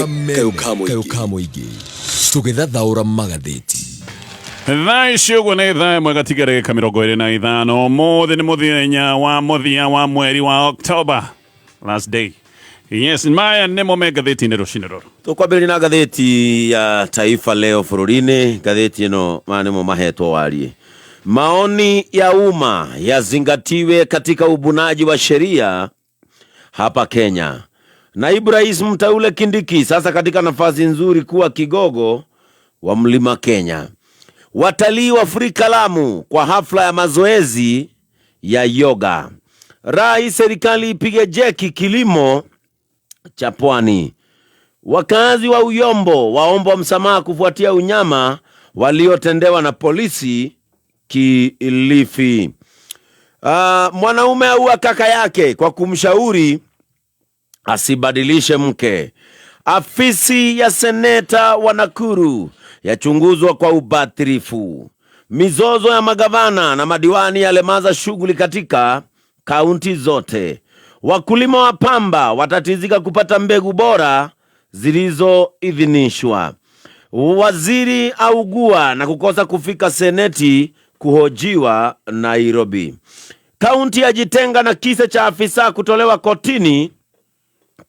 Kameme kayũ ka mũingĩ tũgĩthathaũra magathĩti. Thaa ici ũguo nĩ thaa ĩmwe gatiga ndagĩka 25. Ũmũthĩ nĩ mũthenya wa mũthia wa mweri wa October, last day. Yes, maya nĩmo me ngathĩti-inĩ rũcinĩ rũrũ. Tũkwambĩrĩria na ngathĩti ya Taifa Leo bũrũri-inĩ. Ngathĩti ĩno maya nĩmo mahetwo wariĩ. Maoni ya umma yazingatiwe katika ubunaji wa sheria hapa Kenya. Naibu Rais mteule Kindiki sasa katika nafasi nzuri kuwa kigogo wa Mlima Kenya. Watalii wafurika Lamu kwa hafla ya mazoezi ya yoga. Rai serikali ipige jeki kilimo cha pwani. Wakazi wa Uyombo waombwa msamaha kufuatia unyama waliotendewa na polisi Kilifi. Mwanaume aua kaka yake kwa kumshauri asibadilishe mke. Afisi ya seneta wa Nakuru yachunguzwa kwa ubadhirifu. Mizozo ya magavana na madiwani yalemaza shughuli katika kaunti zote. Wakulima wa pamba watatizika kupata mbegu bora zilizoidhinishwa. Waziri augua na kukosa kufika seneti kuhojiwa Nairobi. Kaunti yajitenga na kisa cha afisa kutolewa kotini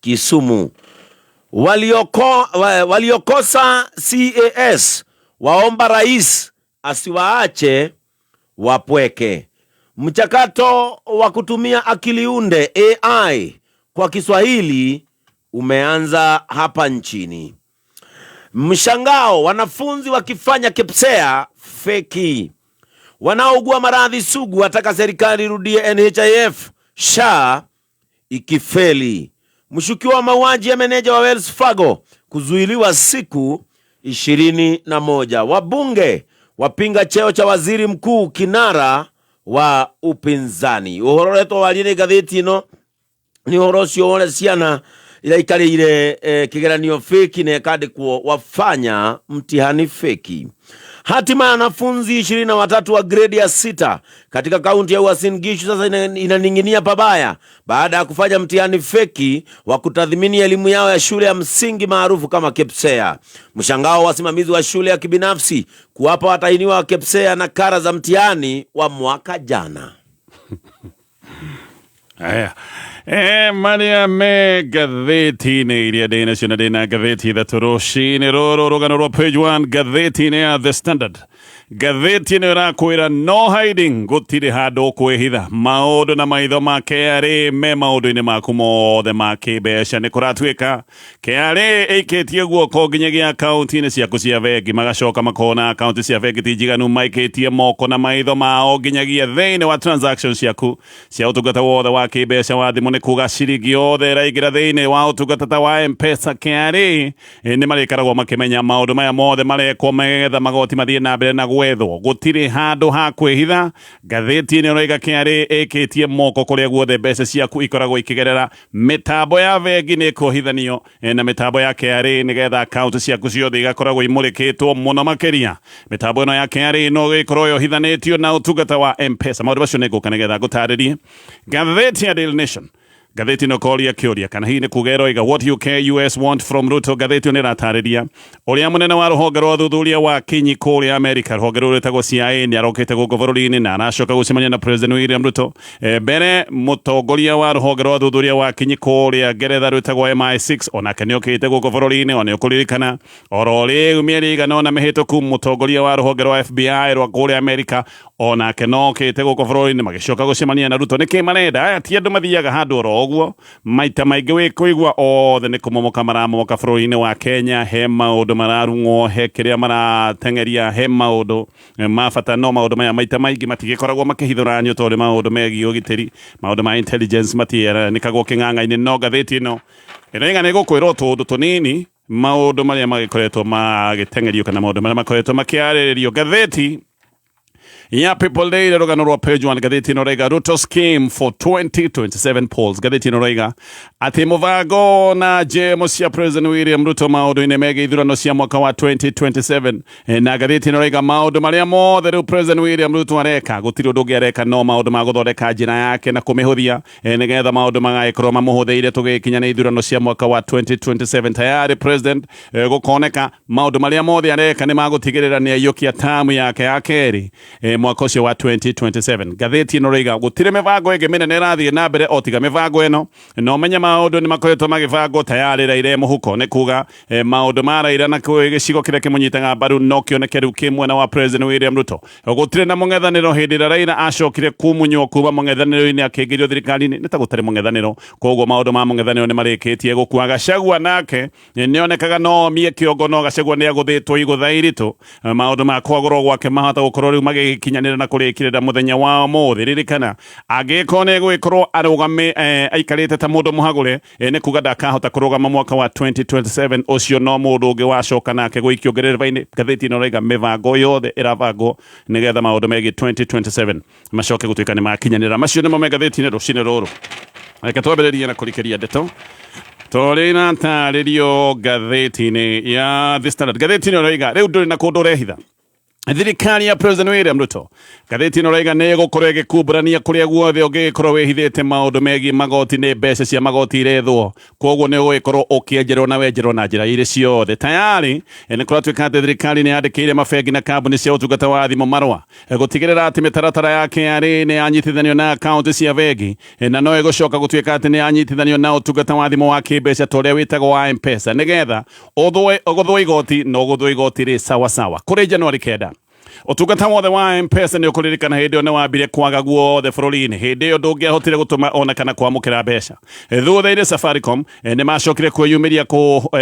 Kisumu. Waliokosa CAS waomba rais asiwaache wapweke. Mchakato wa kutumia akili unde AI kwa Kiswahili umeanza hapa nchini. Mshangao wanafunzi wakifanya KPSEA feki. Wanaougua maradhi sugu wataka serikali irudie NHIF SHA ikifeli. Mshukiwa wa mauaji ya meneja wa Wells Fargo kuzuiliwa siku 21. Wabunge wapinga cheo cha waziri mkuu kinara wa upinzani. Uhoro ũretwo warie nĩ ngathĩti ĩno nĩ ũhoro ũcio wone ciana iraikarĩire kĩgeranio feki na ĩkandĩkwo wafanya mtihani feki. Hatima ya wanafunzi 23 wa gredi ya 6 katika kaunti ya Uasin Gishu sasa inaning'inia pabaya baada ya kufanya mtihani feki wa kutathmini elimu yao ya shule ya msingi maarufu kama KPSEA. Mshangao wa wasimamizi wa shule ya kibinafsi kuwapa watahiniwa wa KPSEA nakala za mtihani wa mwaka jana. Aya. Marĩa me ngathĩti-inĩ iria ndĩ nacio na ndĩ na ngathĩti ithatũ rũcinĩ rũrũ. Rũgano rwa page 1 ngathĩti-inĩ ya The Standard. Ngathĩti ĩno ĩrakwĩra no hiding, gũtirĩ handũ ũkwĩhitha. Maũndũ na maitho ma KRA me maũndũ-inĩ maku mothe ma kĩmbeca. Nĩ kũratuĩka KRA ĩikĩtie guoko nginyagia akaunti-inĩ ciaku cia bengi, magacoka makona akaunti cia bengi ti njiganu, maikĩtie moko na maitho mao nginyagia thĩinĩ wa transaction ciaku cia ũtungata wothe wa kĩmbeca wa thimũ. Nĩ kuga ciringi yothe ĩraingĩra thĩinĩ wa ũtungata ta wa M-Pesa, KRA nĩ marĩkoragwo makĩmenya maũndũ maya mothe marekwo megetha magoti mathiĩ na mbere na gwethwo. Gũtirĩ handũ ha kwĩhitha. Ngathĩti ĩno ĩroiga KRA ĩkĩtie moko kũrĩa guothe mbeca ciaku ikoragwo ikĩgerera. Mĩtambo ya bengi nĩ ĩkuohithanio na mĩtambo ya KRA nĩgetha akaunti ciaku ciothe igakoragwo imũrĩkĩtwo mũno makĩria. Mĩtambo ĩno ya KRA no ĩkorwo yohithanĩtio na ũtungata wa M-Pesa. Maũndũ macio nĩ ngũka nĩgetha ngũtarĩrie. Ngathĩti ya Daily Nation, ngathĩti ĩno koria kĩũria kana hihi nĩ kuga ĩroiga what UK US want from Ruto. Ngathĩti ĩyo nĩ ĩratarĩria ũrĩa mũnene wa rũhonge rwa ũthuthuria wa kinyi kũrĩa Amerika, rũhonge rũrũ rwĩtagwo CIA, nĩ arokĩte gũkũ bũrũri-inĩ na aracoka gũcemania na President William Ruto. Mbere mũtongoria wa rũhonge rwa ũthuthuria wa kinyi kũrĩa Ngeretha rwĩtagwo MI6 onake nĩ okĩte gũkũ bũrũri-inĩ. Ona ũkũririkana oro rĩu mĩeri ĩigana ũna mĩhĩtũku, mũtongoria wa rũhonge rwa FBI rwa kũrĩa Amerika onake no okĩte gũkũ bũrũri-inĩ, magĩcoka gũcemania na Ruto. Nĩkĩ marenda? Aya ti andũ mathiaga handũ oro ũguo. Maita maingĩ wĩ kũigua othe nĩ kũmomoka maramomoka bũrũri-inĩ wa Kenya. He maũndũ mararung'wo, he kĩrĩa marateng'eria, he maũndũ ma bata, no maũndũ maya maita maingĩ matigĩkoragwo makĩhithũranio tondũ maũndũ megiĩ ũgitĩri, maũndũ ma intelligence matianĩkagwo kĩng'ang'a-inĩ. No ngathĩti ĩno ĩraiga nĩ gũkwĩrwo tũũndũ tũnini, maũndũ marĩa magĩkoretwo magĩteng'erio kana maũndũ marĩa makoretwo makĩarĩrĩrio. Ngathĩti Ya People Daily rũgano rwa page 1 ngathĩti ĩno raiga Ruto scheme for 2027 polls. Ngathĩti ĩno raiga atĩ mũbango na njemo cia President William Ruto maũndũ-inĩ megiĩ ithurano cia mwaka wa 2027. Na ngathĩti ĩno raiga maũndũ marĩa mothe rĩu President William Ruto areka gũtirĩ ũndũ ũngĩ areka no maũndũ ma gũthondeka njĩra yake na kũmĩhũthia, nĩgetha maũndũ magagĩkorwo mamũhũthĩire tũgĩkinya nĩ ithurano cia mwaka wa 2027. Tayari President gũkoneka maũndũ marĩa mothe areka nĩ magũtigĩrĩra nĩ aiyũkia tamu yake ya kerĩ, mwaka ũcio wa 2027. Ngathĩti ĩno rĩiga gũtirĩ mĩbango ĩngĩ mĩnene ĩrathiĩ na mbere o tiga mĩbango ĩno, na ũmenye maũndũ nĩ makoretwo magĩbangwo tayarĩ Raila e mũhuko. Nĩ kuga maũndũ ma Raila na gĩcigo kĩrĩa kĩmũnyitaga mbaru no kĩoneke rĩu kĩ mwena wa President William Ruto. Gũtirĩ na mũng'ethanĩro hĩndĩ ĩrĩa Raila acokire kumunywo kuma mũng'ethanĩro-inĩ akĩingĩrio thirikari-inĩ, nĩ ta gũtarĩ mũng'ethanĩro. Koguo maũndũ ma mũng'ethanĩro nĩ marĩkĩtie gũkua. Gachagua nake nĩonekaga no omie kĩongo, no Gachagua nĩ agũthĩtwo igũtha iritũ. Maũndũ ma kwagũrwo gwake mahota gũkorwo rĩu magĩkinyanĩra na kũrĩkĩrĩra mũthenya wa ũmũthĩ. Ririkana angĩkorwo nĩ egũgĩkorwo arũgame, aikarĩte ta mũndũ mũhagũre, nĩ kuga ndakahota kũrũgama mwaka wa 2027. Ũcio no mũndũ ũngĩ wacoka nake gũikio ngerereba-inĩ. Ngathĩti ĩno ĩraiga mĩbango yothe ĩrabangwo nĩgetha maũndũ megiĩ 2027 macoke gũtuĩka nĩ makinyanĩra. Macio nĩmo me ngathĩti-inĩ rũcinĩ rũrũ. Reke twambĩrĩrie na kũrikĩria ndeto tũrĩ na tarĩrio ngathĩti-inĩ ya The Standard. Ngathĩti ĩno ĩroiga rĩu ndũrĩ na kũndũ ũrehitha. Thirikari ya President William Ruto, ngathĩti ĩno ĩroiga, nĩ ĩgũkorwo ĩgĩkumbũrania kũrĩa guothe ũngĩgĩkorwo wĩhithĩte maũndũ megiĩ magoti. Nĩ mbeca cia magoti irethwo, koguo nĩ ũgũgĩkorwo ũkĩenjerwo na wenjerwo na njĩra irĩ ciothe. Tayari nĩ kũratuĩka atĩ thirikari nĩ yandĩkĩire mabengi na kambuni cia ũtungata wa thimũ marũa gũtigĩrĩra atĩ mĩtaratara ya KRA nĩ yanyitithanio na akaunti cia bengi, na no ĩgũcoka gũtuĩka atĩ nĩ yanyitithanio na ũtungata wa thimũ wa kĩmbeca ta ũrĩa wĩtagwo wa M-Pesa, nĩgetha ũgũthwo igoti na ũgũthwo igoti rĩ sawa sawa. Kũrĩ Januari 9 ũtungata wothe wa M-Pesa nĩ ũkũririkana hĩndĩ ĩyo nĩ wambire kwaga guothe bũrũri-inĩ. Hĩndĩ ĩyo ndũngĩahotire gũtũma ona kana kwamũkĩra mbeca. Thutha-inĩ Safaricom nĩ macokire kwĩyumĩria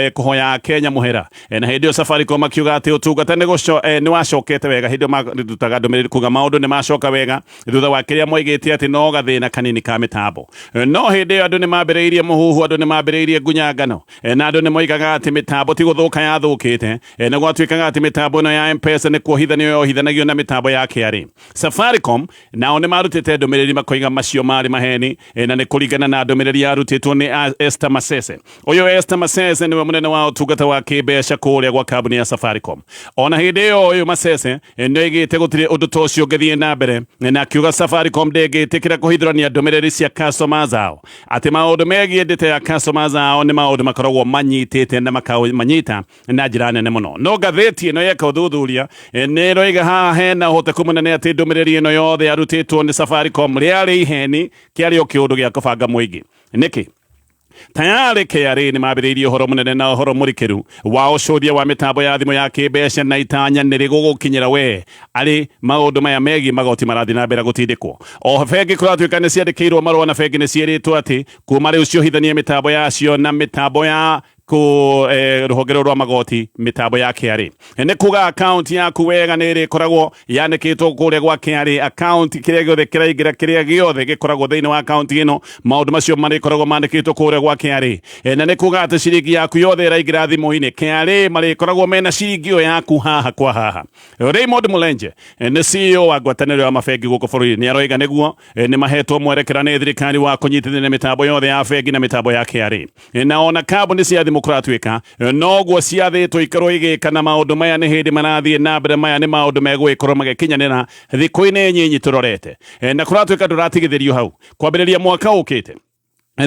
kũhoya Kenya mũhera, na hĩndĩ ĩyo Safaricom makiuga atĩ ũtungata nĩ wacokete wega. Hĩndĩ ĩyo marutaga ndũmĩrĩri kuga maũndũ nĩ macoka wega thutha wa kĩrĩa moigĩte atĩ no gathĩna kanini ka mĩtambo. No hĩndĩ ĩyo andũ nĩ mambĩrĩirie mũhuhu, andũ nĩ mambĩrĩirie ngunyangano, na andũ nĩ moigaga atĩ mĩtambo ti gũthũka yathũkĩte, na gwatuĩkaga atĩ mĩtambo ĩno ya M-Pesa nĩ kuohithanio yohithanagio na mĩtambo ya KRA. Safaricom nao nĩ marutĩte ndũmĩrĩri makoiga macio marĩ maheni, na nĩ kũringana na ndũmĩrĩri yarutĩtwo nĩ Esther Masese. Ũyũ Esther Masese nĩwe mũnene wa ũtungata wa kĩmbeca kũrĩa gwa kambuni ya Safaricom. Ona hĩndĩ ĩyo ũyũ Masese nĩ oigĩte gũtirĩ ũndũ ta ũcio ũngĩthiĩ na mbere, na akiuga Safaricom ndĩngĩtĩkĩra kũhithũrania ndũmĩrĩri cia customers ao, atĩ maũndũ megiĩ data ya customers ao nĩ maũndũ makoragwo manyitĩte na makamanyita na njĩra nene mũno. No ngathĩti ĩno yeka ũthuthuria nĩ ĩroiga haha hena ũhoteku mũnene atĩ ndũmĩrĩri ĩno yothe yarutĩtwo nĩ Safaricom rĩarĩ iheni, kĩarĩ o kĩũndũ gĩa kũbanga mũingĩ. Nĩkĩ? Tayarĩ KRA nĩ mambĩrĩirie ũhoro mũnene na ũhoro mũrikĩru wa ũcũthia wa mĩtambo ya thimũ ya kĩmbeca, na itanya nĩ rĩgũgũkinyĩra we arĩ maũndũ maya megiĩ magoti marathiĩ na mbere gũtindĩkwo. O bengi kũratuĩka nĩ ciandĩkĩirwo marũa, na bengi nĩ ciĩrĩtwo atĩ kuma rĩu ciohithanie mĩtambo yacio na mĩtambo ya ku rũhonge rũrũ rwa magoti, mĩtambo ya KRA. Nĩ kuga akaunti yaku wega nĩ ĩrĩkoragwo yandĩkĩtwo kũrĩa gwa KRA. Akaunti kĩrĩa gĩothe kĩraingĩra, kĩrĩa gĩothe gĩkoragwo thĩinĩ wa akaunti ĩno, maũndũ macio marĩkoragwo mandĩkĩtwo kũrĩa gwa KRA. Na nĩ kuga atĩ ciringi yaku yothe ĩraingĩra thimũ-inĩ, KRA marĩkoragwo mena ciringi ĩyo yaku haha kwa haha. Raymond Mulenje nĩ CEO wa ngwatanĩro ya mabengi gũkũ bũrũri-inĩ, nĩ aroiga nĩguo nĩ mahetwo mwerekera nĩ thirikari wa kũnyitithania mĩtambo yothe ya bengi na mĩtambo ya KRA. Na ona kambuni cia thimũ kũratuĩka noguo ciathĩtwo ikorwo igĩka, na maũndũ maya nĩ hĩndĩ marathiĩ na mbere. Maya nĩ maũndũ megũgĩkorwo magĩkinyanĩra thikũ-inĩ nyinyi tũrorete. Na kũratuĩka ndũratigithĩrio hau, kwambĩrĩria mwaka ũkĩte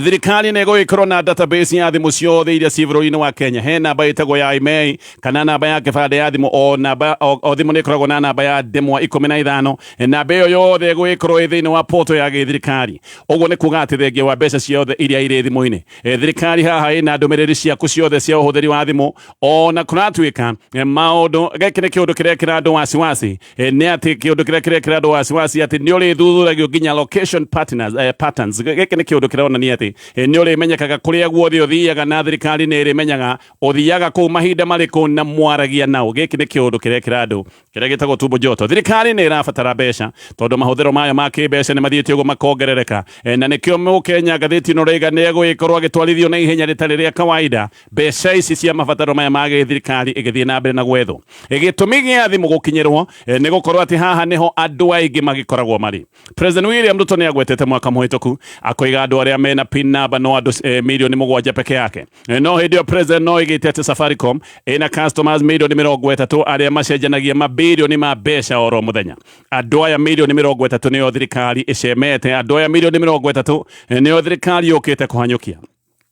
thirikari nĩ ĩgũgĩkorwo na database ya thimũ ciothe iria ciĩ bũrũri-inĩ wa Kenya. He namba ĩtagwo ya IMEI kana namba ya kĩbandĩ ya thimũ. O namba o thimũ nĩ ĩkoragwo na namba ya ndemwa 15. Namba ĩyo yothe ĩgũgĩkorwo ĩ thĩinĩ wa portal ya gĩthirikari. Ũguo nĩ kuga atĩ thengia wa mbeca ciothe iria irĩ thimũ-inĩ, thirikari haha ĩna ndũmĩrĩri ciaku ciothe cia ũhũthĩri wa thimũ. Ona kũratuĩka maũndũ gĩkĩ nĩ kĩũndũ kĩrekĩra andũ wasiwasi, nĩ atĩ kĩũndũ kĩrĩa kĩrekĩra andũ wasiwasi atĩ nĩ ũrĩthuthuragio nginya location partners, patterns. Gĩkĩ nĩ kĩũndũ kĩronania atĩ nĩ ũrĩmenyekaga kũrĩa guothe ũthiaga na thirikari nĩ ĩrĩmenyaga ũthiaga kũu mahinda marĩkũ na mwaragia nao. Gĩkĩ nĩ kĩũndũ kĩrekĩra andũ kĩrĩa gĩtagwo tumbo joto. Thirikari nĩ ĩrabatara mbeca tondũ mahũthĩro mayo ma kĩmbeca nĩ mathiĩte ũguo makongerereka, na nĩkĩo Mũkenya ngathĩti ĩno rĩga nĩ egũgĩkorwo agĩtwarithio na ihenya rĩtarĩ rĩa kawaida mbeca ici cia mabataro maya ma gĩthirikari ĩgĩthiĩ na mbere na gwethwo. Gĩtũmi gĩa thimũ gũkinyĩrwo nĩ gũkorwo atĩ haha nĩho andũ aingĩ magĩkoragwo marĩ. President William Ruto nĩ agwetete mwaka mũhĩtũku akoiga andũ arĩa mena pin number no andũ mirioni 7 peke yake. No hĩndĩ ĩyo president no oigĩte atĩ Safaricom ĩna customers mirioni 30 arĩa macenjanagia mabirioni ma mbeca oro mũthenya. Andũ aya mirioni 30 nĩo thirikari ĩcemete, andũ aya mirioni 30 nĩo thirikari yũkĩte kũhanyũkia.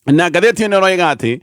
Na ngathĩti ĩno ĩroiga atĩ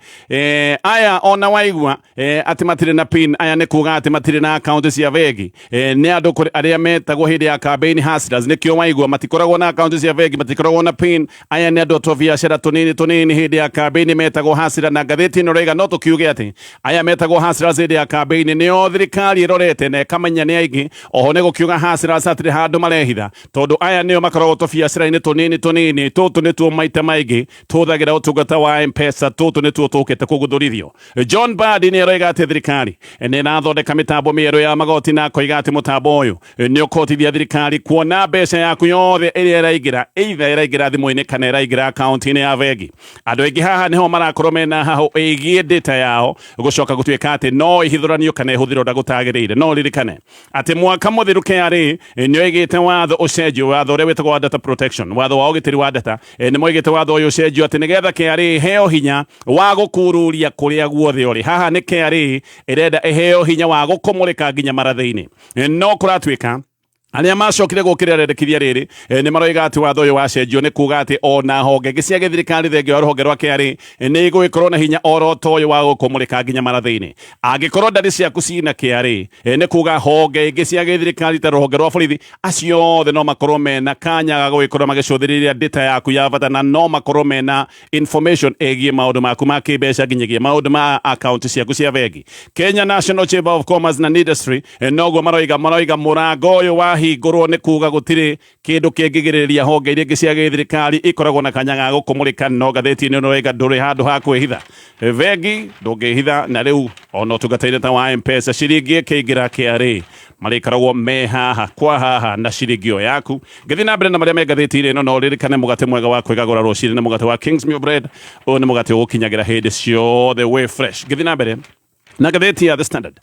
aya ona waigua atĩ matirĩ na pin, aya nĩ kuga atĩ matirĩ na account cia bengi, nĩ andũ arĩa metagwo hĩndĩ ya campaign hustlers, nĩkĩo waigua matikoragwo na account cia bengi, matikoragwo na pin. Aya nĩ andũ a biacara tũnini tũnini hĩndĩ ya campaign metagwo hustler. Na ngathĩti ĩno ĩroiga no tũkiuge atĩ aya metagwo hustlers hĩndĩ ya campaign nĩo thirikari ĩrorete na ĩkamenya nĩ aingĩ. Oho nĩ gũkiuga hustlers hatirĩ handũ marehitha, tondũ aya nĩo makoragwo tũbiacara-inĩ tũnini tũnini tũtũ nĩtuo maita maingĩ tũhũthagĩra ũtungata wa M-Pesa, tũtũ nĩtuo tũkĩte kũguthũrithio. John Mbadi nĩ aroiga atĩ thirikari nĩ ĩrathondeka mĩtambo mĩerũ ya magoti, na akoiga atĩ mũtambo ũyũ nĩ ũkũhotithia thirikari kuona mbeca yaku yothe ĩrĩa ĩraingĩra, either ĩraingĩra thimũ-inĩ kana ĩraingĩra akaunti-inĩ ya bengi. Andũ aingĩ haha nĩho marakorwo mena hahũ ĩgiĩ data yao gũcoka gũtuĩka atĩ no ĩhithũranio kana ĩhũthĩrwo ũrĩa gũtagĩrĩire. No ririkane atĩ mwaka mũthiru KRA nĩ oigĩte watho ũcenjio, watho ũrĩa wĩtagwo wa data protection, watho wa ũgitĩri wa data, nĩ moigĩte watho ũyũ ũcenjio atĩ nĩgetha KRA ĩheo hinya wa gũkururia kũrĩa guothe ũrĩ. Haha nĩ KRA ĩrenda ĩheo hinya wa gũkũmũrĩka nginya marathĩ-inĩ. No kũratuĩka arĩa macokire gũkĩrĩra rĩendekithia rĩrĩ nĩ maroiga atĩ watho ũyũ wacenjio nĩ kuga atĩ ona honge ingĩ cia gĩthirikari thengia wa rũhonge rwa KRA nĩ igũgĩkorwo na hinya oro ta ũyũ wa gũkũmũrĩka nginya marathĩ-inĩ. Angĩkorwo ndari ciaku cina KRA, nĩ kuga honge ingĩ cia gĩthirikari ta rũhonge rwa borithi, acio othe no makorwo mena kanya ga gũgĩkorwo magĩcũthĩrĩria data yaku ya bata, na no makorwo mena information ĩgiĩ maũndũ maku ma kĩmbeca nginyagia maũndũ ma account ciaku cia bengi. Kenya National Chamber of Commerce na Industry noguo maroiga mũrango ũyũ wahingũrwo nĩ kuga gũtirĩ kĩndũ kĩngĩgirĩrĩria honge iria ingĩ cia gĩthirikari ikoragwo na kanya ga gũkũmũrĩka. No ngathĩti-inĩ ĩno ĩroiga ndũrĩ handũ ha kwĩhitha, bengi ndũngĩhitha, na rĩu ona ũtungata-inĩ ta wa M-Pesa ciringi ĩkĩingĩra KRA marĩkoragwo me haha kwa haha na ciringi ĩyo yaku. Ngĩthiĩ na mbere na marĩa me ngathĩti-inĩ ĩno, no ũririkane mũgate mwega wa kwĩgagũra rũcinĩ nĩ mũgate wa Kingsmill Bread. Ũyũ nĩ mũgate ũgũkinyagĩra hĩndĩ ciothe wĩ fresh. Ngĩthiĩ na mbere na ngathĩti ya The Standard,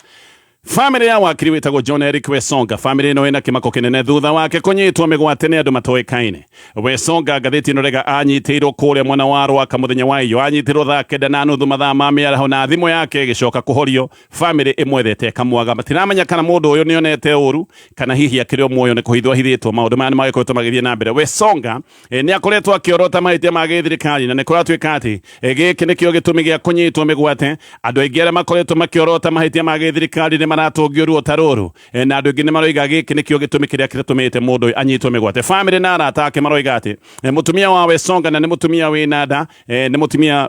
famĩlĩ ya wakiri wĩtagwo John Eric Wesonga, famĩlĩ ĩno ĩna kĩmako kĩnene thutha wake kũnyitwo mĩgwate nĩ andũ matoĩkaine. Wesonga, ngathĩti ĩno rega, anyitĩirwo kũrĩa mwena wa Rwaka mũthenya wa iyo, anyitĩrwo thaa 9:30 mathaa ma mĩaraho, na thimũ yake ĩgĩcoka kũhorio. Famĩlĩ ĩmwethete ĩkamwaga, matiramenya kana mũndũ ũyũ nĩonete ũru kana hihi akĩrĩ o muoyo nĩ kũhithwo ahithĩtwo. Maũndũ maya nĩ magĩkoretwo magĩthiĩ na mbere. Wesonga nĩ akoretwo akĩorota mahĩtia ma gĩthirikari, na nĩ kũratuĩka atĩ gĩkĩ nĩkĩo gĩtũmi gĩa kũnyitwo mĩgwate. Andũ aingĩ arĩa makoretwo makĩorota mahĩtia ma gĩthirikari nĩ maratũngio ruo ta rũrũ, na andũ aingĩ nĩ maroiga gĩkĩ nĩkĩo gĩtũmi kĩrĩa kĩratũmĩte mũndũ ũyũ anyitwo mĩgwate. Famĩlĩ na arata ake maroiga atĩ mũtumia wa Wesonga, na nĩ mũtumia wĩna nda, nĩ mũtumia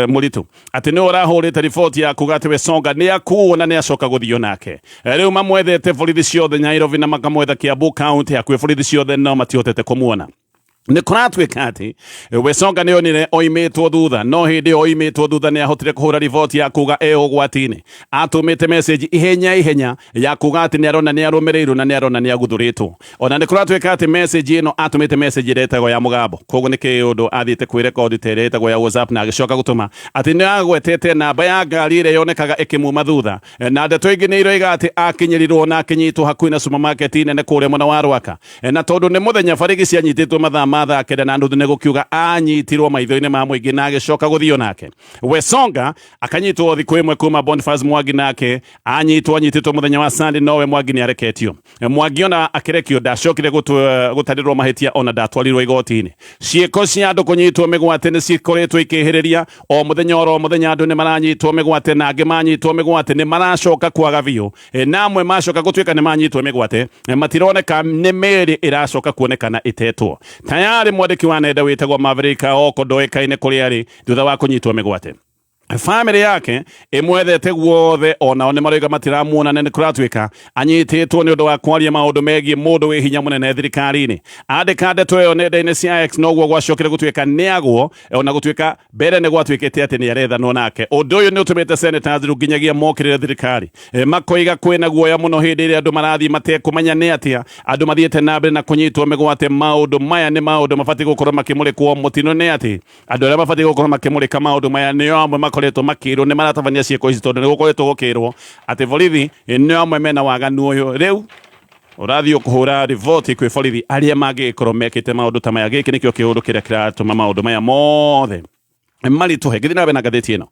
mũritũ, atĩ nĩwe ũrahũrĩte riboti ya kuga atĩ Wesonga nĩ akuo na nĩ acoka gũthio nake. Rĩu mamwethete borithi ciothe Nairobi na makamwetha Kiambu County hakuhĩ borithi ciothe, no matihotete kũmuona. Nĩ kũratuĩka atĩ Wesonga nĩ onire oimĩtwo thutha, no hĩndĩ ĩyo oimĩtwo thutha nĩ ahotire kũhũra riboti ya kuga e ũgwati-inĩ. Atũmĩte message ihenya ihenya ya kuga atĩ nĩ arona nĩ arũmĩrĩirwo na nĩ arona nĩ aguthũrĩtwo. Ona nĩ kũratuĩka atĩ message ĩno atũmĩte message ĩrĩa ĩtagwo ya mũgambo, koguo nĩ kĩũndũ athiĩte kwĩrekondi ta ĩrĩa ĩtagwo ya WhatsApp, na agĩcoka gũtũma atĩ nĩ agwetete namba ya ngari ĩrĩa yonekaga ĩkĩmuma thutha. Na ndeto ingĩ nĩ iroiga atĩ akinyĩrirwo na akĩnyitwo hakuhĩ na supermarket nene kũrĩa mwena wa Rwaka, na tondũ nĩ mũthenya barigi cianyitĩtwo mathaa ma 9:30, nĩ gũkiuga anyitirwo maitho-inĩ ma mũingĩ na agĩcoka gũthio nake. Wesonga akanyitwo thikũ ĩmwe kuma Boniface Mwangi nake anyitwo, anyitĩtwo mũthenya wa Sunday, nowe Mwangi nĩ areketio. Mwangi ona akĩrekio ndacokire gũtarĩrwo mahĩtia, ona ndatwarirwo igoti-inĩ. Ciĩko cia andũ kũnyitwo mĩgwate nĩ cikoretwo ikĩhĩrĩria o mũthenya oro mũthenya. Andũ nĩ maranyitwo mĩgwate, na angĩ manyitwo mĩgwate nĩ maracoka kwaga biũ, na amwe macoka gũtuĩka nĩ manyitwo mĩgwate matironeka, nĩ mĩĩrĩ ĩracoka kuonekana ĩtetwo. Tayarĩ mwandĩki wa nenda wĩtagwo Maverick Aoko ndoĩkaine kũrĩa arĩ thutha wa kũnyitwo mĩgwate. Family yake ĩmwethete guothe, onao nĩ maroiga matiramuona, na nĩ kũratuĩka anyitĩtwo nĩ ũndũ wa kwaria maũndũ megiĩ mũndũ wĩ hinya mũnene thirikari-inĩ. Andĩka ndeto ĩyo nenda-inĩ cia X, noguo gwacokire gũtuĩka nĩ agwo, ona gũtuĩka mbere nĩ gwatuĩkĩte atĩ nĩ arethanwo nake. Ũndũ ũyũ nĩ ũtũmĩte senators rĩu nginyagia mokĩrĩre thirikari, makoiga kwĩna guoya mũno hĩndĩ ĩrĩa andũ marathiĩ matekũmenya nĩ atĩa andũ mathiĩte na mbere na kũnyitwo mĩgwate. Maũndũ maya nĩ maũndũ mabatiĩ gũkorwo makĩmũrĩkwo. Mũtino nĩ atĩ andũ arĩa mabatiĩ gũkorwo makĩmũrĩka maũndũ maya nĩo amwe makoretwo makĩrwo nĩ maratabania ciĩko ici, tondũ nĩ gũkoretwo gũkĩrwo atĩ borithi nĩo amwe mena waganu ũyũ. Rĩu ũrathiĩ ũkũhũra riboti kwĩ borithi arĩa mangĩgĩkorwo mekĩte maũndũ ta maya. Gĩkĩ nĩkĩo kĩũndũ kĩrĩa kĩratũma maũndũ maya mothe maritũhe. Ngĩthiĩ na mbere na ngathĩti ĩno,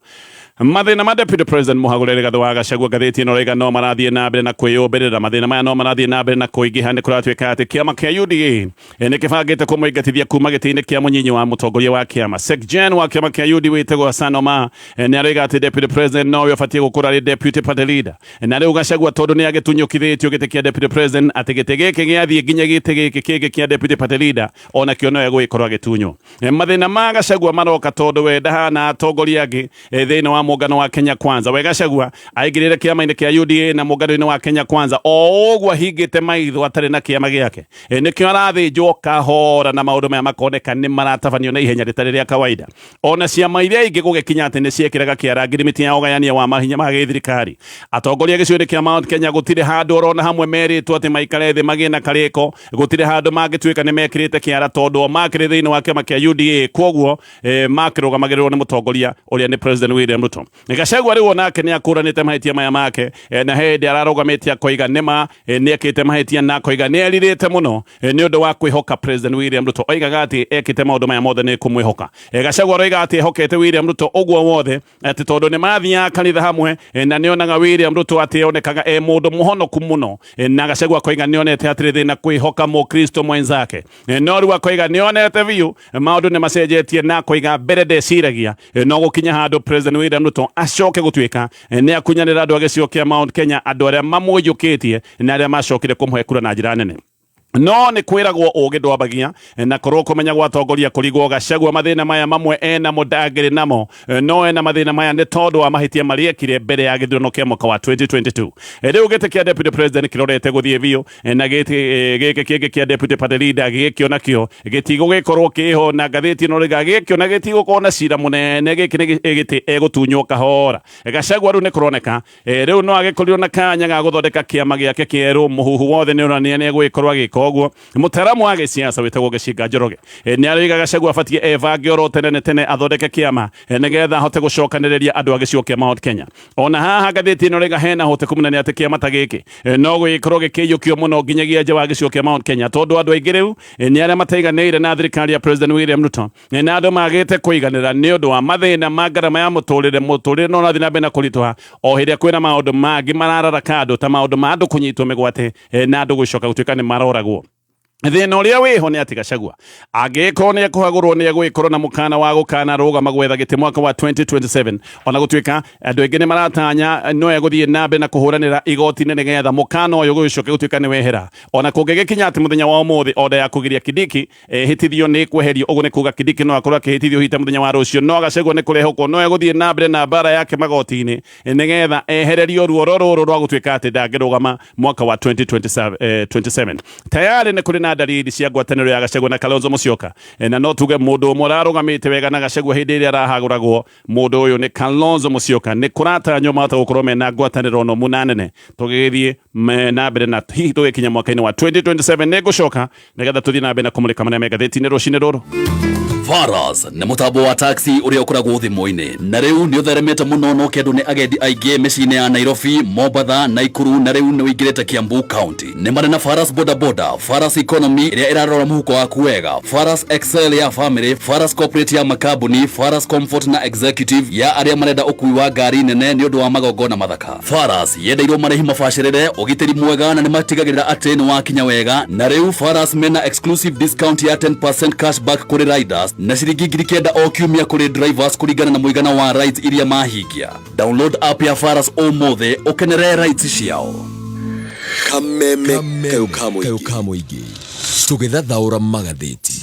mathĩna ma Deputy President Mũhagũre Rigathĩ wa Gachagua, ngathĩti ĩno raiga no marathiĩ na mbere na kwĩyũmbĩrĩra. Mathĩna maya no marathiĩ na mbere na kũingĩha. Nĩ kũratuĩka atĩ kĩama kĩa UDA nĩ kĩbangĩte kũmũingatithia kuma gĩtĩ-inĩ kĩa mũnyinyi wa mũtongoria wa kĩama. Secgen wa kĩama kĩa UDA wĩtagwo Hassan Omar nĩ aroiga atĩ Deputy President nowe ũbatiĩ gũkorwo arĩ deputy party leader, na rĩu Gachagua tondũ nĩ agĩtunyũkithĩtio gĩtĩ kĩa deputy president, atĩ gĩtĩ gĩkĩ gĩathiĩ nginya gĩtĩ gĩkĩ kĩngĩ kĩa deputy party leader onakĩo no egũgĩkorwo agĩtunywo. Mathĩna ma Gachagua maroka tondũ we ndahana atongoria angĩ thĩinĩ wa mũngano wa Kenya Kwanza. We Gachagua aingĩrĩre kĩama-inĩ kĩa UDA na mũngano-inĩ wa Kenya Kwanza o ũguo ahingĩte maitho atarĩ na kĩama gĩake. Nĩkĩo arathĩnjwo kahora, na maũndũ maya makoneka nĩ maratabanio na ihenya rĩtarĩ rĩa kawaida, ona ciama iria ingĩ gũgĩkinya atĩ nĩ ciekĩraga kĩara ngirimiti ya ũgayania wa mahinya ma gĩthirikari. Atongoria gĩcigo-inĩ kĩa Mount Kenya gũtirĩ handũ orona hamwe merĩtwo atĩ maikare thĩ magĩe na karĩko, gũtirĩ handũ mangĩtuĩka nĩ mekĩrĩte kĩara, tondũ o makĩrĩ thĩinĩ wa kĩama kĩa UDA, kwoguo makĩrũgamagĩrĩrwo nĩ mũtongoria ũrĩa nĩ President William Ruto. Gachagua rĩu onake nĩ akũranĩte mahĩtia maya make, na he hĩndĩ ararũgamĩte akoiga nĩma nĩ ekĩte mahĩtia, na akoiga nĩ erirĩte mũno nĩ ũndũ wa kwĩhoka President William Ruto. Oigaga atĩ ekĩte maũndũ maya mothe nĩ kũmwĩhoka. Gachagua aroiga atĩ ehokete William Ruto ũguo wothe, atĩ tondũ nĩ mathiaga kanitha hamwe, na nĩ onaga William Ruto atĩ onekaga e mũndũ mũhonoku mũno, na Gachagua akoiga nĩ onete atĩrĩ thĩna kwĩhoka mũkristo mwenzake. No rĩu akoiga nĩ onete biũ maũndũ nĩ macenjetie, na akoiga mbere ndeciragia no gũkinya handũ President William Ruto acoke gũtuĩka nĩ akunyanĩra andũ a gĩcigo kĩa Mount Kenya, andũ arĩa mamũiyũkĩtie na arĩa macokire kũmũhe kura na njĩra nene. No nĩ kwĩragwo ũgĩ ndwambagia na korwo kũmenya gwa atongoria kũrigwo. Gachagua mathĩna maya mamwe enamo ndangĩrĩ namo, no ena mathĩna maya nĩ tondũ wa mahĩtia marĩa ekire mbere ya gĩthurano kĩa mwaka wa 2022. Rĩu gĩtĩ kĩa deputy president kĩrorete gũthiĩ biũ, na gĩtĩ gĩkĩ kĩngĩ kĩa deputy party leader gĩkĩ onakĩo gĩtigũgĩkorwo kĩho, na ngathĩti ĩno rĩga gĩkĩ ona gĩtigũkorwo na cira mũnene. Gĩkĩ nĩ gĩtĩ egũtunywo kahora. Gachagua rĩu nĩ kũroneka rĩu no agĩkorirwo na kanya ga gũthondeka kĩama gĩake kĩerũ. Mũhuhu wothe nĩ ũronania nĩ egũgĩkorwo agĩka ũguo. Mũtaaramu wa gĩsiasa wĩtagwo Gĩcinga Njoroge nĩ aroiga Gachagua abatiĩ ebange oro tene nĩ tene athondeke kĩama, nĩgetha ahote gũcokanĩrĩria andũ a gĩcigo kĩa Mount Kenya. Ona haha ngathĩti ĩno rĩga hena ũhoteku mũnene atĩ kĩama ta gĩkĩ no gũgĩkorwo gĩkĩiyũkio mũno nginyagia nja wa gĩcigo kĩa Mount Kenya, tondũ andũ aingĩ rĩu nĩ arĩa mataiganĩire na thirikari ya President William Ruto, na andũ magĩte kũiganĩra nĩ ũndũ wa mathĩna ma ngarama ya mũtũrĩre. Mũtũrĩre no ũrathiĩ na mbere na kũritũha o hĩndĩ ĩrĩa kwĩna maũndũ mangĩ marararaka andũ, ta maũndũ ma andũ kũnyitwo mĩgwate, na andũ gũcoka gũtuĩka nĩ maroragwo. Thĩna ũrĩa wĩho nĩ atĩ Gachagua angĩgĩkorwo nĩ ekũhagũrwo, nĩ egũgĩkorwo na mũkana wa gũkana rũgama gwetha gĩtĩ mwaka wa 2027, ona gũtuĩka andũ aingĩ nĩ maratanya no egũthiĩ na mbere na kũhũranĩra igoti-inĩ nĩgetha mũkana ũyũ gũgĩcoke gũtuĩka nĩ wehera. Ona kũngĩgĩkinya atĩ mũthenya wa ũmũthĩ order ya kũgiria Kindiki hĩtithio nĩ kweherio, ũguo nĩ kuga Kindiki no akorwo akĩhĩtithio hita mũthenya wa rũciũ, no Gachagua nĩ kũrehokwo no egũthiĩ na mbere na mbara yake magoti-inĩ nĩgetha ehererio ruoro rũrũ rwa gũtuĩka atĩ ndangĩrũgama mwaka wa 2027. 27. Tayari nĩ kũrĩ na dalili cia ngwatanĩro ya Gachagua na Kalonzo Musyoka, na no tuge mũndũ ũmwe ũrarũgamĩte wega na Gachagua hĩndĩ ĩrĩa arahagũragwo, mũndũ ũyũ nĩ Kalonzo Musyoka. Nĩ kũratanywo mahota gũkorwo mena ngwatanĩro nomu na nene tũgĩgĩthiĩ na mbere na hihi tũgĩkinya mwaka-inĩ wa 2027. Nĩ ngũcoka nĩgetha tũthiĩ na mbere na kũmũrĩka marĩa me ngathĩti-inĩ rũcinĩ rũrũ. Faras nĩ mũtambo wa taxi ũrĩa ũkoragwo thimũ-inĩ, na rĩu nĩ ũtheremete mũno na ũkendwo nĩ agendi aingĩ mĩciĩ-inĩ ya Nairobi, Mombatha, Naikuru, na rĩu nĩ ũingĩrĩte Kiambu County. Nĩ marĩ na Faras Boda Boda, Faras Economy ĩrĩa ĩrarora mũhuko waku wega, Faras Excel ya family, Faras Corporate ya makambuni, Faras Comfort na Executive ya arĩa marenda ũkui wa ngari nene nĩ ũndũ wa magongona mathaka. Faras yendeirwo marĩhi mabacĩrĩre, ũgitĩri mwega, na nĩ matigagĩrĩra atĩ nĩ wakinya wega. Na rĩu Faras mena exclusive discount ya 10% cashback kũrĩ riders na ciringi 9,000 o kiumia kũrĩ drivers kũringana na mũigana wa rides iria mahingia. Download app ya Faras ũmũthĩ ũkenere rides ciao. Kameme kayũ ka mũingĩ, tũgĩthathaũra magathĩti.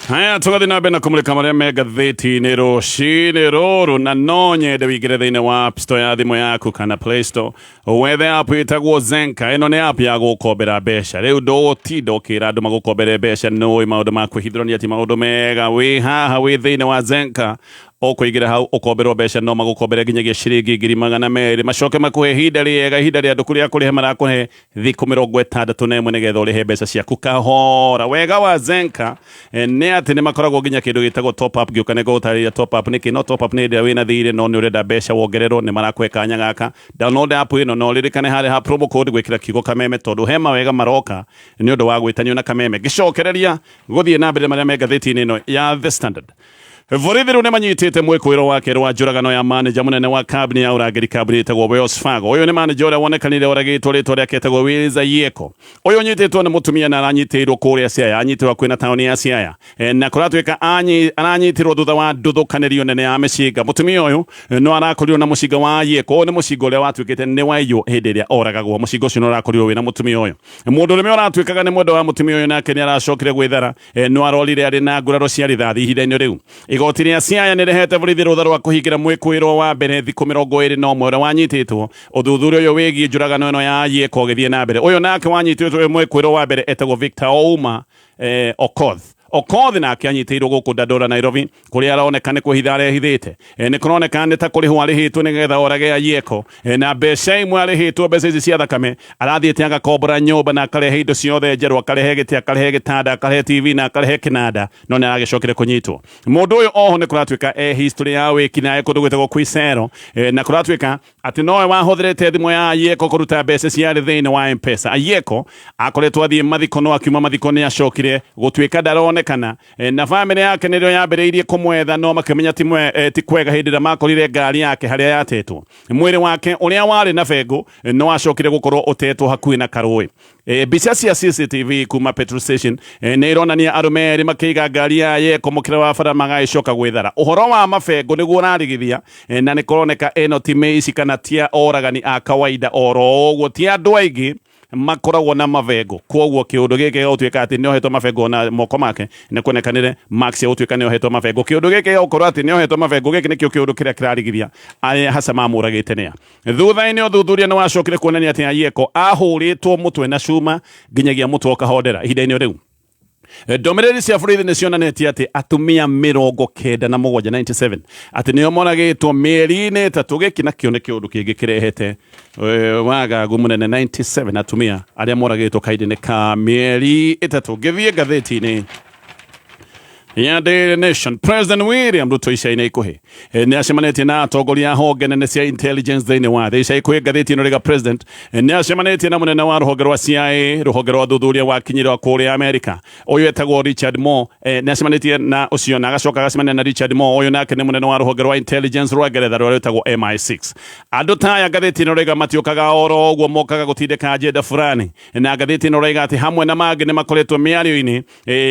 Haya, tũgathiĩ na mbere na kũmũrĩka marĩa me ngathĩti-inĩ rũcinĩ rũrũ, na no nyende wĩingĩre thĩinĩ wa App Store ya thimũ yaku kana Play Store, wethe app ĩtagwo Zenka. Ĩno nĩ app ya gũkombera mbeca. Rĩu ndũgũtinda ũkĩra andũ magũkombere mbeca, nĩũĩ maũndũ ma kwĩhithũrania ti maũndũ mega. Wĩ haha wĩ thĩinĩ wa Zenka, ũkũingĩra hau ũkomberwo mbeca, no magũkombere nginyagia ciringi 200,000, macoke makũhe ihinda rĩega, ihinda rĩa ndũku rĩa kũrĩha, marakũhe thikũ 61 nĩgetha ũrĩhe mbeca ciaku kahora. Wega wa Zenka nĩ atĩ nĩ makoragwo nginya kĩndũ gĩtagwo top up. Ngĩũka nĩ ngũgũtarĩria top up nĩkĩ, no top up nĩ hĩndĩ ĩrĩa wĩna thirĩ no nĩ ũrenda mbeca wongererwo, nĩ marakũhe kanya gaka. Download app ĩno na ũririkane harĩa ha promo code gwĩkĩra kiugo kameme, tondũ he mawega maroka nĩ ũndũ wa gwĩtanio na kameme. Ngĩcokereria gũthiĩ na mbere marĩa me ngathĩti-inĩ ĩno ya The Standard, borithi rĩu nĩ manyitĩte mwĩkũĩro wa kerĩ wa njũragano ya maneja mũnene wa kambuni ya ũrangĩri, kambuni ĩtagwo Wells Fargo. Ũyũ nĩ maneja ũrĩa wonekanire oragĩtwo, rĩtwa rĩake etagwo Wills Ayieko. Ũyũ ũnyitĩtwo nĩ mũtumia na aranyitĩirwo kũrĩa Siaya, anyitĩrwo hakuhĩ na taũni ya Siaya. Na kũratuĩka aranyitirwo thutha wa nduthũkanĩrio nene ya mĩcinga. Mũtumia ũyũ no arakorirwo na mũcinga wa Ayieko. Ũyũ nĩ mũcinga ũrĩa watuĩkĩte nĩ waiywo hĩndĩ ĩrĩa oragagwo. Mũcinga ũcio nĩ ũrakorirwo wĩna mũtumia ũyũ. Mũndũ ũrũme ũratuĩkaga nĩ mwendwa wa mũtumia ũyũ nake nĩ aracokire gwĩthara, no arorire arĩ na nguraro cia rithathi ihinda-inĩ rĩu. Igoti rĩa Siaya nĩ rĩhete borithi rũtha rwa kũhingĩra mwĩkũĩrwo wa mbere thikũ 21 ũrĩa wanyitĩtwo. Ũthuthuria ũyũ wĩgiĩ njũragano ĩno ya Ayieko ũgĩthiĩ na mbere. Ũyũ nake wanyitĩtwo wĩ mwĩkũĩrwo wa mbere etagwo Victor Ouma Okoth. Okoth nake anyitĩirwo gũkũ Dandora, Nairobi, kũrĩa aroneka nĩ kwĩhitha arehithĩte. Nĩ kũroneka nĩ ta kũrĩhwo arĩhĩtwo nĩgetha orage Ayieko, na mbeca imwe arĩhĩtwo, mbeca ici cia thakame, arathiĩte agakombora nyũmba na akarehe indo ciothe njerũ, akarehe gĩtĩ, akarehe gĩtanda, akarehe TV na akarehe kĩnanda, no nĩ aragĩcokire kũnyitwo. Mũndũ ũyũ oho nĩ kũratuĩka e history ya wĩkinaĩ kũndũ gwĩtagwo Khwisero, na kũratuĩka atĩ nowe wahũthĩrĩte thimũ ya Ayieko kũruta mbeca ciarĩ thĩinĩ wa M-Pesa. Ayieko akoretwo athiĩ mathiko, no akiuma mathiko nĩ acokire gũtuĩka ndaronekana, na bamĩrĩ yake nĩrĩo yambĩrĩirie kũmwetha, no makĩmenya ti kwega hĩndĩ ĩrĩa makorire ngari yake harĩa yatetwo. Mwĩrĩ wake ũrĩa warĩ na bengũ no wacokire gũkorwo ũtetwo hakuhĩ na karũĩ. Mbica cia CCTV kuma petrol station nĩ ironania arũme erĩ makĩiga ngari ya Ayieko mũkĩra wa bara magagĩcoka gwĩthara. Ũhoro wa mabengũ nĩguo ũrarigithia, na nĩ kũroneka ĩno ti mĩici kana ti oragani a kawaida oro ũguo, ti andũ aingĩ makoragwo na mabengũ. Kwoguo kĩũndũ gĩkĩ gĩgũtuĩka atĩ nĩohetwo mabengũ na moko make nĩ kuonekanire marks ya gũtuĩka nĩohetwo mabengũ. Kĩũndũ gĩkĩ gĩgũkorwo atĩ nĩohetwo mabengũ, gĩkĩ nĩkĩo kĩũndũ kĩrĩa kĩrarigithia arĩa haca mamũragĩte nĩa. Thutha-inĩ ũthuthuria nĩ wacokire kuonania atĩ Ayieko ahũrĩtwo mũtwe na cuma nginyagia mũtwe ũkahondera. Ihinda-inĩ rĩu ndũmĩrĩri cia borithi nĩ cionanĩtie atĩ atumia 97, 97, atĩ nĩo moragĩtwo mĩeri-inĩ 3. Gĩkĩ nakĩo nĩ kĩũndũ kĩngĩ kĩrehete wagagu mũnene, 97 atumia arĩa moragĩtwo kahinda-inĩ ka mĩeri 3. Ngĩthiĩ ngathĩti-inĩ ya Daily Nation, President William Ruto ica-inĩ ikuhĩ nĩ acemanĩtie na atongoria a honge nene cia intelligence thĩinĩ wa thĩ. Ica ikuhĩ ngathĩti ĩno rĩga President nĩ acemanĩtie na mũnene wa rũhonge rwa CIA, rũhonge rwa thuthuria wa kinyĩro kũrĩa Amerika, ũyũ etagwo Richard Moore. Nĩ acemanĩtie na ũcio na agacoka agacemania na Richard Moore, ũyũ nake nĩ mũnene wa rũhonge rwa intelligence rwa Ngeretha rũrĩa rwĩtagwo MI6. Andũ ta aya, ngathĩti ĩno rĩga, matiũkaga oro ũguo, mokaga gũtindĩka agenda fulani, na ngathĩti ĩno rĩga atĩ hamwe na mangĩ nĩ makoretwo mĩario-inĩ,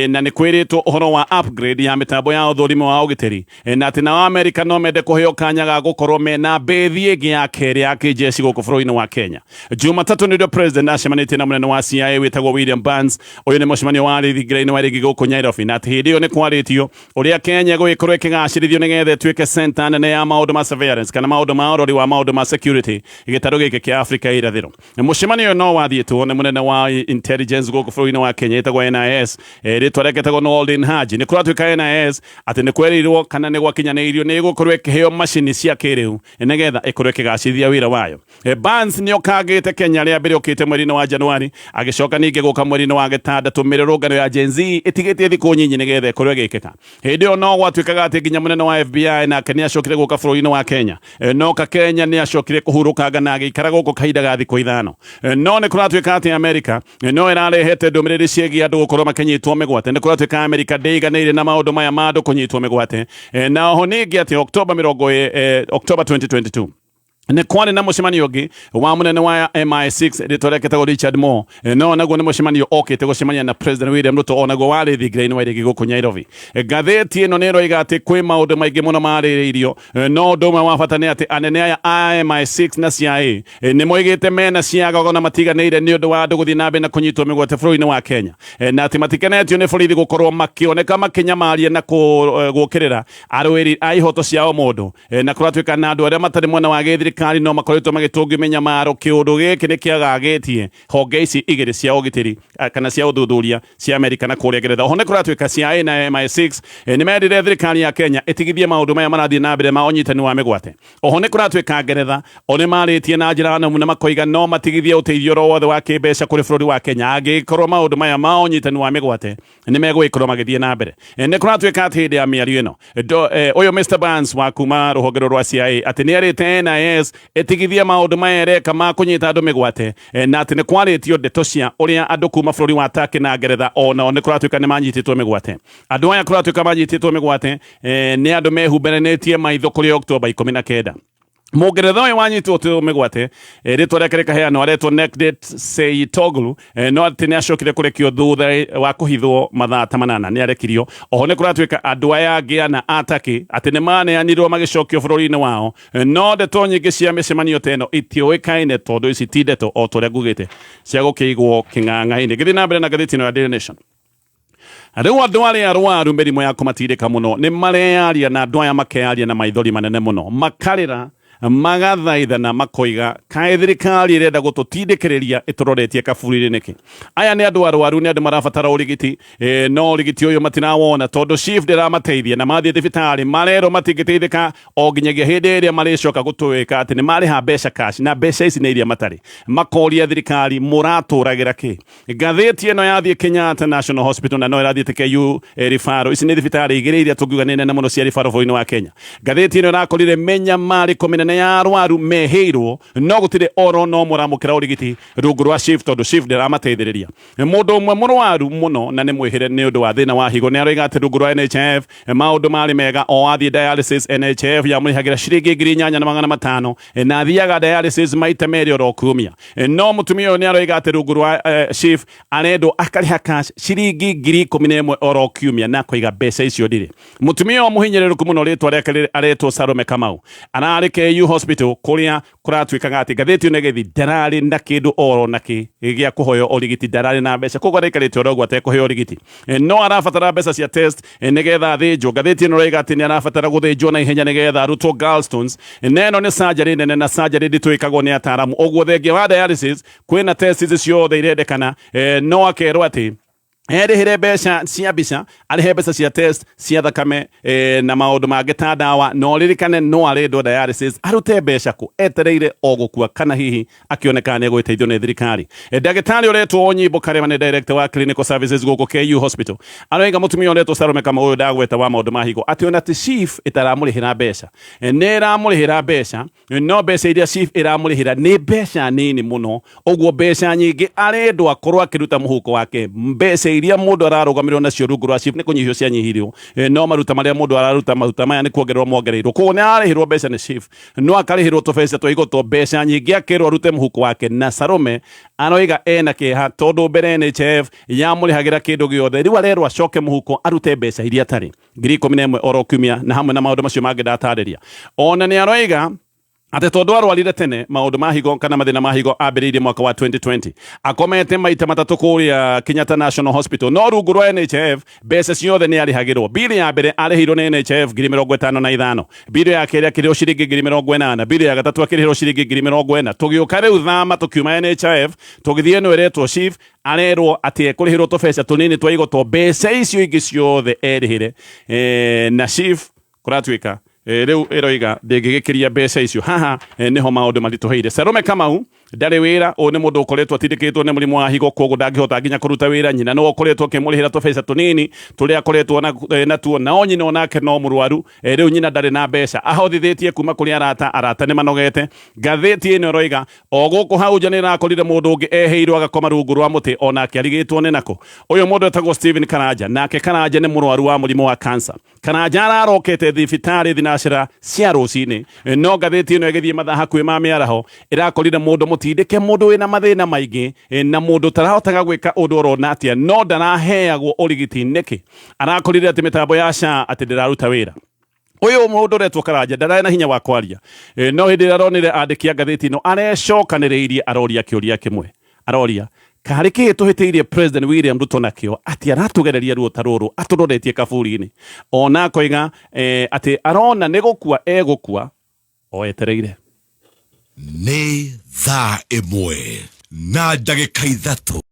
na nĩ kwĩrĩtwo ũhoro wa upgrade ya mĩtambo ya ũthũrimi wa ũgitĩri, na atĩ nao Amerika no mende kũheo kanya ga gũkorwo mena mbĩthi ĩngĩ ya kerĩ ya kĩjeshi gũkũ bũrũri-inĩ wa Kenya. Jumatatũ nĩrĩo President acemanĩtie na mũnene wa CIA wĩtagwo William Burns. Ũyũ nĩ mũcemanio wa thingira-inĩ wa rĩngĩ gũkũ Nairobi, na atĩ hĩndĩ ĩyo nĩ kwarĩtio ũrĩa Kenya ĩgũgĩkorwo ĩkĩgacĩrithio nĩgetha ĩtuĩke center nene ya maũndũ ma surveillance kana maũndũ ma ũrori wa maũndũ ma security gĩtarũ gĩkĩ kĩa Afrika ya irathĩro. Mũcemanio ũyũ no wathiĩtwo nĩ mũnene wa intelligence gũkũ bũrũri-inĩ wa Kenya ĩtagwo NIS, rĩtwa rĩake ĩtagwo Noordin Haji. Nĩ kũratuĩka NIS atĩ nĩ kwerirwo kana nĩ gwakinyanĩirio nĩ ĩgũkorwo ĩkĩheo macini cia kĩrĩu nĩgetha ĩkorwo ĩkĩgacĩrithia wĩra wayo. Barnes nĩ okangĩte Kenya rĩa mbere okĩte mweri-inĩ wa Januari, agĩcoka ningĩ gũka mweri-inĩ wa gatandatũ, mĩrũrũngano ya Gen Z ĩtigĩtie thikũ nyinyi nĩgetha ĩkorwo ĩgĩkĩka. Hĩndĩ ĩyo no gwatuĩkaga atĩ nginya mũnene wa FBI nake nĩ acokire gũka bũrũri-inĩ wa Kenya. Noka Kenya nĩ acokire kũhurũkanga na agĩikara gũkũ kahinda ga thikũ 5. No nĩ kũratuĩka atĩ Amerika no ĩrarehete ndũmĩrĩri ciĩgiĩ andũ gũkorwo makĩnyitwo mĩgwate. Nĩ kũratuĩka Amerika ndĩiganĩire na maũndũ maya ma andũ kũnyitwo mĩgwate. Na oho ningĩ atĩ October 20, October 2022. Nĩ kwarĩ na mũcemanio ũngĩ wa mũnene wa MI6 rĩtwa rĩake etagwo Richard Moore. No naguo nĩ mũcemanio okĩte gũcemania na President William Ruto, onaguo warĩ thingira-inĩ wa iregi gũkũ Nairobi. Ngathĩti ĩno nĩ ĩroiga atĩ kwĩ maũndũ maingĩ mũno marĩrĩirio, no ũndũ ũmwe wa bata nĩ atĩ anene aya a MI6 na CIA nĩ moigĩte mena ciagago na matiganĩire nĩ ũndũ wa andũ gũthiĩ na mbere na kũnyitwo mĩgwate bũrũri-inĩ wa Kenya, na atĩ matikenetio nĩ borithi gũkorwo makĩoneka makĩnyamaria na gũkĩrĩra arũĩri a ihoto cia o mũndũ. Na kũratuĩka na andũ arĩa matarĩ mwena wa gĩthirikari no makoretwo magĩtũngio mĩnyamaro. Kĩũndũ gĩkĩ nĩ kĩagagĩtie honge ici igĩrĩ cia ũgitĩri kana cia ũthuthuria cia Amerika na kũrĩa Ngeretha. Oho nĩ kũratuĩka CIA na MI6 nĩ merire thirikari ya Kenya ĩtigithie maũndũ maya marathiĩ na mbere ma ũnyitani wa mĩgwate. Oho nĩ kũratuĩka Ngeretha o nĩ marĩtie na njĩra nũmu na makoiga no matigithie ũteithio oro wothe wa kĩmbeca kũrĩ bũrũri wa Kenya angĩkorwo maũndũ maya ma ũnyitani wa mĩgwate nĩ megũgĩkorwo magĩthiĩ na mbere. Nĩ kũratuĩka atĩ hĩndĩ ya mĩario ĩno ũyũ Mr Burns wa kuma rũhonge rũrũ rwa CIA atĩ nĩ erĩte NIS ĩtigithie maũndũ maya ĩreka ma kũnyita andũ mĩgwate, na atĩ nĩ kwarĩtio ndeto cia ũrĩa andũ kuma bũrũri wa Turkey na Ngeretha onao nĩ kũratuĩka nĩ manyitĩtwo mĩgwate. Andũ aya kũratuĩka manyitĩtwo mĩgwate nĩ andũ mehumbanĩtie maitho kũrĩ Oktoba 19. Mũngeretha ũyũ wanyitwo mĩgwate, rĩtwa rĩake rĩkaheanwo aretwo Necdet Seyitoglu, no atĩ nĩ acokire kũrekio thutha wa kũhithwo mathaa ta 8 nĩ arekirio. Oho nĩ kũratuĩka andũ aya angĩ ana a Turkey atĩ nĩ maneanirwo magĩcokio bũrũri-inĩ wao, no ndeto nyingĩ cia mĩcemanio ta ĩno itiũĩkaine tondũ ici ti ndeto o ta ũrĩa ngugĩte cia gũkĩigwo kĩng'ang'a-inĩ. Ngĩthiĩ na mbere na ngathĩti ĩno ya Daily Nation. Rĩu andũ arĩa arwaru mĩrimũ ya kũmatindĩka mũno nĩ mareyaria, na andũ aya makeyaria na maithori manene mũno, makarĩra, magathaithana, makoiga kaĩ thirikari ĩrenda gũtũtindĩkĩrĩria ĩtũroretie kaburi-inĩ nĩkĩ? Aya nĩ andũ arwaru, nĩ andũ marabatara ũrigiti, no ũrigiti ũyũ matirawona tondũ SHIF ndĩramateithia, na mathiĩ thibitarĩ marerwo matingĩteithĩka o nginyagia hĩndĩ ĩrĩa marĩcoka gũtuĩka atĩ nĩ marĩha mbeca cash, na mbeca ici nĩ iria matarĩ. Makoria thirikari, mũratũragĩra kĩ? Ngathĩti ĩno yathiĩ Kenyatta National Hospital na no ĩrathiĩte KU Referral. Ici nĩ thibitarĩ igĩrĩ iria tũngiuga nĩ nene mũno cia referral bũrũri-inĩ wa Kenya. Ngathĩti ĩno ĩrakorire mĩnyamarĩko mĩnene ya arwaru mehĩirwo no gũtirĩ oro no mũramũkĩra ũrigiti rungu rwa SHIF tondũ SHIF ndĩramateithĩrĩria. Mũndũ ũmwe mũrwaru mũno na nĩ mwĩhĩre nĩ ũndũ wa thĩna wa higo nĩ aroiga atĩ rungu rwa NHIF maũndũ marĩ mega o athiĩ dialysis NHIF yamũrĩhagĩra ciringi 8500 na athiaga dialysis maita merĩ oro kiumia. No mũtumia ũyũ nĩ aroiga atĩ rungu rwa SHIF arendwo akarĩha cash ciringi 11,000 oro kiumia na akoiga mbeca icio ndirĩ. Mũtumia ũyũ mũhinyĩrĩrĩku mũno rĩtwa rĩake aretwo Salome Kamau ararĩ KU Hospital kũrĩa kũratuĩkaga atĩ ngathĩti ĩno ĩgĩthiĩ ndararĩ na kĩndũ oro na kĩ gĩa kũhoya ũrigiti, ndararĩ na mbeca, koguo araikarĩte oro ũguo atekũheo ũrigiti, no arabatara mbeca cia test nĩgetha athĩnjwo. Ngathĩti ĩno ĩroiga atĩ nĩ arabatara gũthĩnjwo na ihenya nĩgetha arutwo gallstones, na ĩno nĩ surgery nene na surgery nditũ ĩkagwo nĩ ataaramu, ũguo thengia wa dialysis kwĩna test ici ciothe irendekana, no akerwo atĩ erĩhĩre mbeca cia mbica, arĩhe mbeca cia test cia thakame na maũndũ mangĩ ta ndawa, na ũririkane no arendwo dialysis, arute mbeca kũ? Etereire o gũkua kana hihi akĩoneka nĩ egũgĩteithio nĩ thirikari. Ndagĩtarĩ ũretwo Onyimbo Karema nĩ director wa clinical services gũkũ KU Hospital aroiga mũtumia ũretwo Salome Kamau ũyũ ndagweta wa maũndũ ma higo atĩ ona ti SHIF ĩtaramũrĩhĩra mbeca, nĩ ĩramũrĩhĩra mbeca, no mbeca iria SHIF ĩramũrĩhĩra nĩ mbeca nini mũno, ũguo mbeca nyingĩ arendwo akorwo akĩruta mũhuko wake. Mbeca iria mũndũ ararũgamĩrĩrwo nacio rungu rwa SHIF nĩ kũnyihio cianyihirio, no maruta marĩa mũndũ araruta, maruta maya nĩ kuongererwo mongereirwo, koguo nĩ ararĩhĩrwo mbeca nĩ SHIF no akarĩhĩrwo tũbeca twa igotwo, mbeca nyingĩ akerwo arute mũhuko wake. Na Salome aroiga ena kĩeha tondũ mbere NHIF yamũrĩhagĩra kĩndũ gĩothe, rĩu arerwo acoke mũhuko arute mbeca iria atarĩ 11,000 oro kiumia, na hamwe na maũndũ macio mangĩ ndatarĩria. Ona nĩ aroiga atĩ tondũ arwarire tene maũndũ ma higo kana mathĩna ma higo ambĩrĩirie mwaka wa 2020, akomete maita matatũ kũrĩa Kenyatta National Hospital, no rungu rwa NHIF mbeca ciothe nĩ arĩhagĩrwo. Bili ya mbere arĩhĩirwo nĩ NHIF 55,000, bili ya kerĩ akĩrĩhwo ciringi 80,000, bili ya gatatũ akĩrĩhĩrwo ciringi 40,000. Tũgĩũka rĩu thama tũkiuma NHIF tũgĩthiĩ ĩno ĩretwo SHIF, arerwo atĩ ekũrĩhĩrwo tũbeca tũnini twa igotwo, mbeca icio ingĩ ciothe erĩhĩre. Na SHIF kũratuĩka rĩu ĩroiga ndĩngĩgĩkĩria mbeca icio. Haha nĩho maũndũ maritũhĩire. Salome Kamau Ndarĩ wĩra. Ũyũ nĩ mũndũ ũkoretwo atindĩkĩtwo nĩ mũrimũ wa higo, koguo ndangĩhota nginya kũruta wĩra. Nyina nĩwe ũkoretwo akĩmũrĩhĩra tũbeca tũnini tũrĩa akoretwo natuo, nao nyina onake no mũrwaru. Rĩu nyina ndarĩ na mbeca, ahothithĩtie kuma kũrĩ arata, arata nĩ manogete. Ngathĩti ĩno ĩroiga o gũkũ hau nja nĩ ĩrakorire mũndũ ũngĩ eheirwo agakoma rungu rwa mũtĩ, onake arigĩtwo nĩ nakũ. Ũyũ mũndũ etagwo Stephen Karanja, nake Karanja nĩ mũrwaru wa mũrimũ wa cancer. Karanja ararokete thibitarĩ thinacera cia rũcinĩ, no ngathĩti ĩno ĩgĩthiĩ mathaa hakuhĩ ma mĩaraho ĩrakorire mũndũ mũtindĩke, mũndũ wĩna mathĩna maingĩ na mũndũ ũtarahotaga gwĩka ũndũ orona atĩa, no ndaraheagwo ũrigiti nĩkĩ. Arakorire atĩ mĩtambo ya SHA atĩ ndĩraruta wĩra. Ũyũ mũndũ ũretwo Karanja ndararĩ na hinya wa kwaria, no hĩndĩ ĩrĩa aronire andĩki a ngathĩti ĩno arecokanĩrĩirie, aroria kĩũria kĩmwe. Aroria karĩ kĩĩ tũhĩtĩirie President William Ruto nakĩo atĩ aratũgereria ruo ta rũrũ atũroretie kaburi-inĩ. Ona akoiga atĩ arona nĩ gũkua egũkua o etereire. Nĩ thaa 1 na ndagĩka 3.